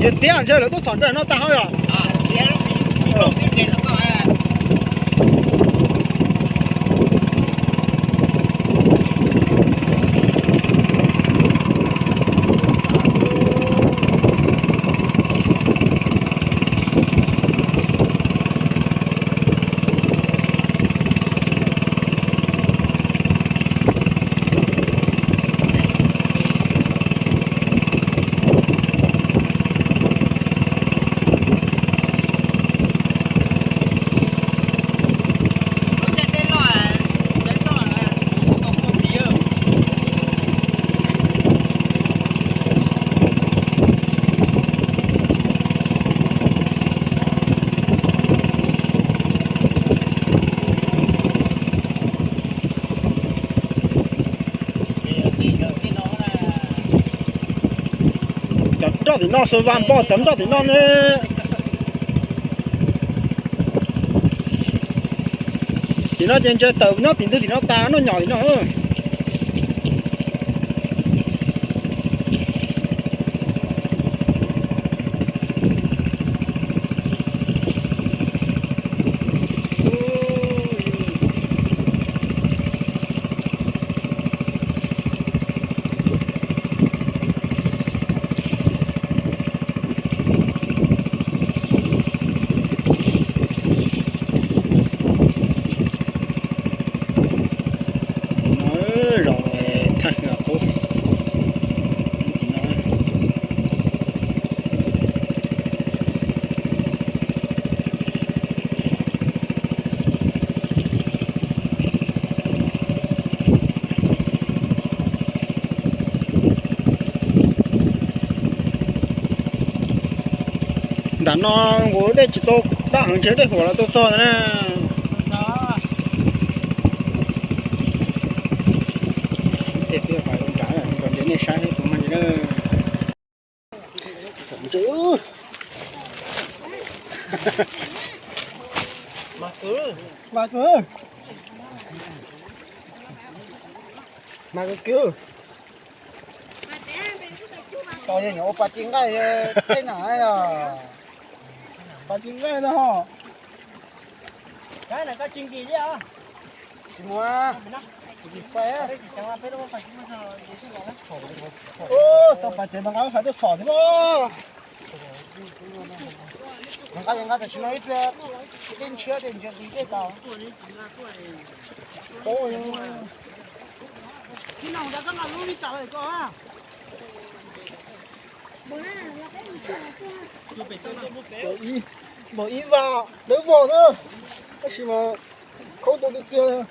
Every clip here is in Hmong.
Yog tiag ntshe lawv tuaj txhom nraj no tag hov yom. Cov nroj tim no, xav vas npog cov nroj tim no ne. Tim no ces ntshe tawm nyob tim ntug tim no tas, noj nyom tim no. Nram no kuv dej tsis tau daj heev, ntshe dej huam los tau txog ntawd na. Tej peb pais ua nrad, tso nrhiav nej saib kuv mas. Mas kwv, mas kwv kwv. Tos yog nyuam ua pas ci nqaij tej na yog. Pas ci nqaij na ho. Tsis muaj. Tau pas tsev mas nqa lub fais tuaj txhom thiab mas. Nqa nqa tam sim no ib pliag, tej ntshiab tej ntsia ntsis tej tau. Npaum ib vas lawv vog na, tab sis mas khaub tau tiag tiag.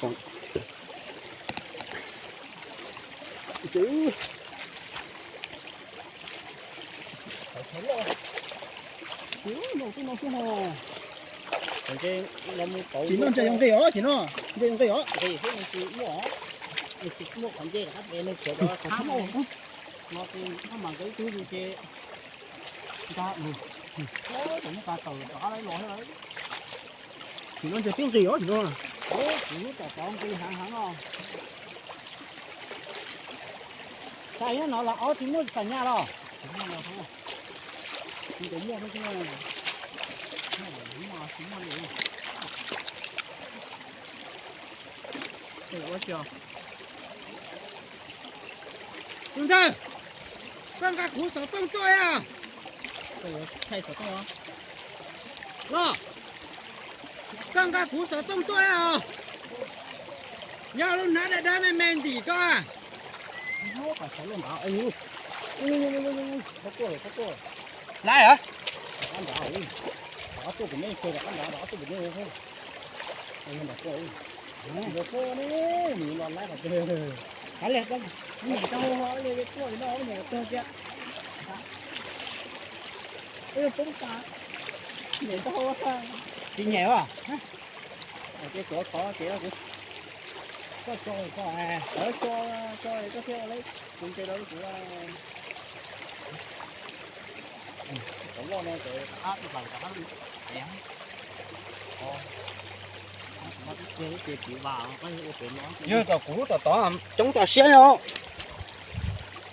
Pom. Tsis noj ntses zoo nqi os, tsis noj ntses zoo nqi os. Nqi xwb tsis muaj, tsis muaj qhov ncej rov qab pem, nws khiav rov qab qhov tsheb. No ces koj mam nkawd ib tug ces nta, thaum muab pab tawm rov qab los. Tsis noj ntses pib nqi os, tsis noj. Kuv lub tom tod nqi heev heev os. Xav nyob no los ob tsis muaj xam nyas los? Tsis muaj los, tsis muaj, tsis muaj li. Tus ntxawg, koj nqa kuv xov tooj tuaj os. Los, koj nqa kuv xov tooj tuaj os. Nyob lub hnab dawb dawb me me ntim koj. Laiv heev. Niam tau, niam tau tias, niam tau, tsis nyiam os. Ces tuav khov ces kuv, koj tso, koj tso, tso koj thiaj ua lawv tus ntse rau kuv. Cov loj no ces qab tus hlaws rov qab lug. Yog kom kuv tom tod coob tas siab os.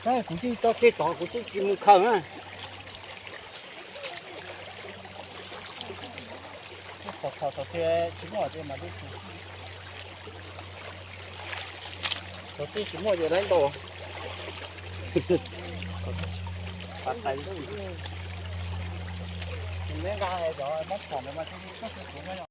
Tab kuv tsis tso kiag tod, kuv tsis, tsis mus khaws na. Txhom txhom thaum twg tsis muaj ces mam li, thaum twg tsis muaj ces laib ntaus. Pas tais ntuj, neb nqa cov mob phom ntawd mas cia li koj xwb kuv nyob.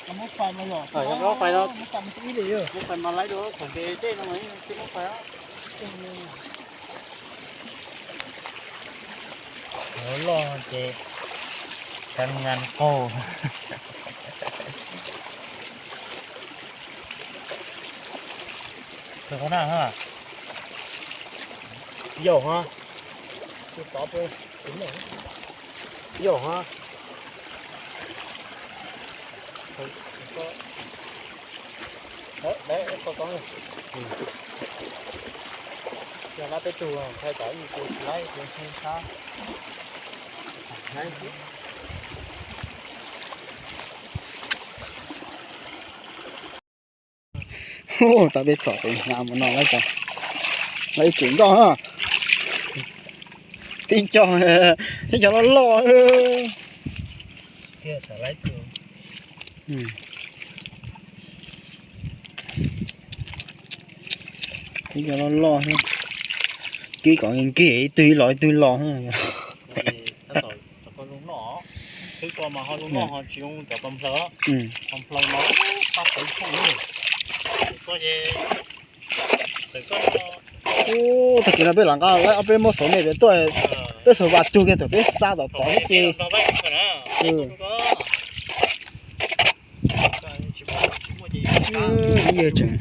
Muab fais mas laib dua, thaum ntev dej no mas tsis muab fais. Loj ces kab ngas qaug. Tus qhov na ha. Yau ha. Tus tod peb, yau ha. Yog lab peb tug ntshai tsam ib tus tsis laib tus ntshai sab. Tau peb txhom pem hnyav mus no lawm, lawv tseem nkoj na. Tib co, tib co loj loj. Tib co loj loj, kib kom nkig ib tug los ib tug los. Ub, tag kis no peb lam nqa lawv ob peb muab xauv me pem tuaj, peb xauv vas tug kiag thaum peb xa tom tod ces. Ib yawg tseem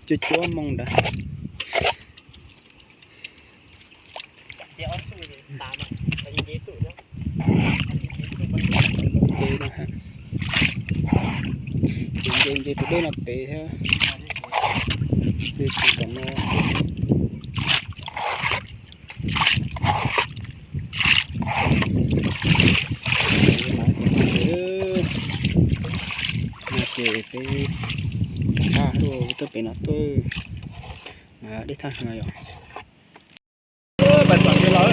cuab cuab moo ntawd. Ces no, ces nce nce tus dej no pem thiab. Ces tus tom no. Ces peb tuaj pem no tuaj, dej thaj no yog. Lawv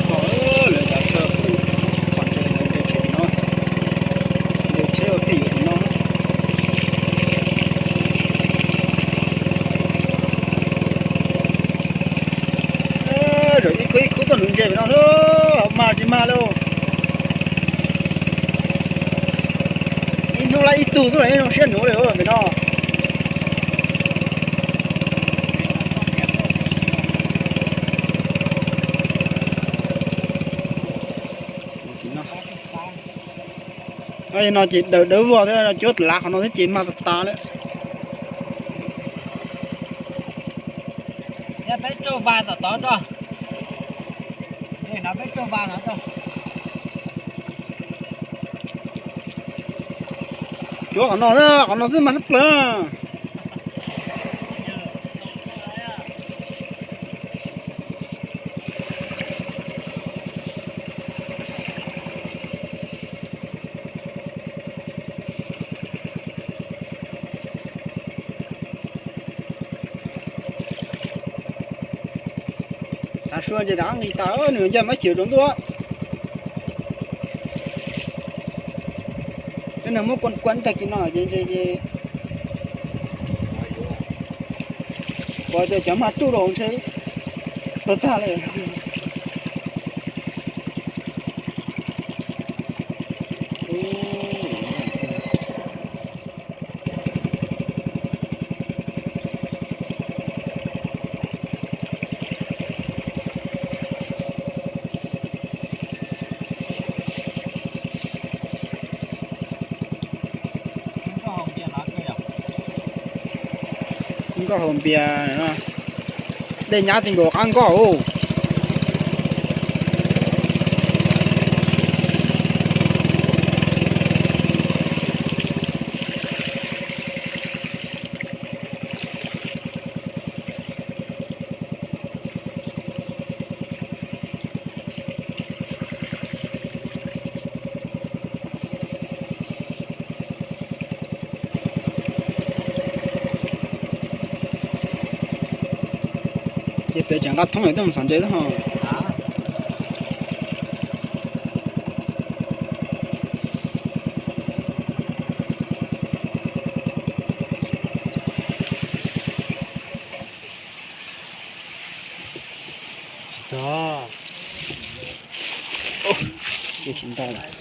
cov chaw pw txhom ntses ntawd nres tsheb no, nres tsheb ua phem no. Zaum ib khub ib khub tuaj nuv ntses pem no xwb, mag tsis mag lauj. Ib hnub lawm ib tug xwb los zoo siab nuv li pem no. No ces dawm dawb vog thiab, cuab lav qhov no thiab ces mag tas tas lawm. Peb tsuag vas tom tod tso. Peb tsuag vas no tso. Cuab qhov no, qhov no xwb mas tshaj plaws. Tav su ces rov nqis tas, nws ncaj mab chim rau ntuj. Peb nws muab kuan kuan tag kis no ces ntshe ces, ua tias cov mag tsuj rau ntshe tag tag li. Nkauj haus npias, dej nyab ti nkaus qab nkauj. Ces pem tseem nqa thoob lawm tuaj mus txhom ntses xwb ho. Tsis txog. Ces tsis ntau lawm.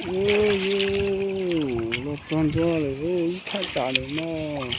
Ua, los txog ntua lawm, ib thaj tsam lawm mog.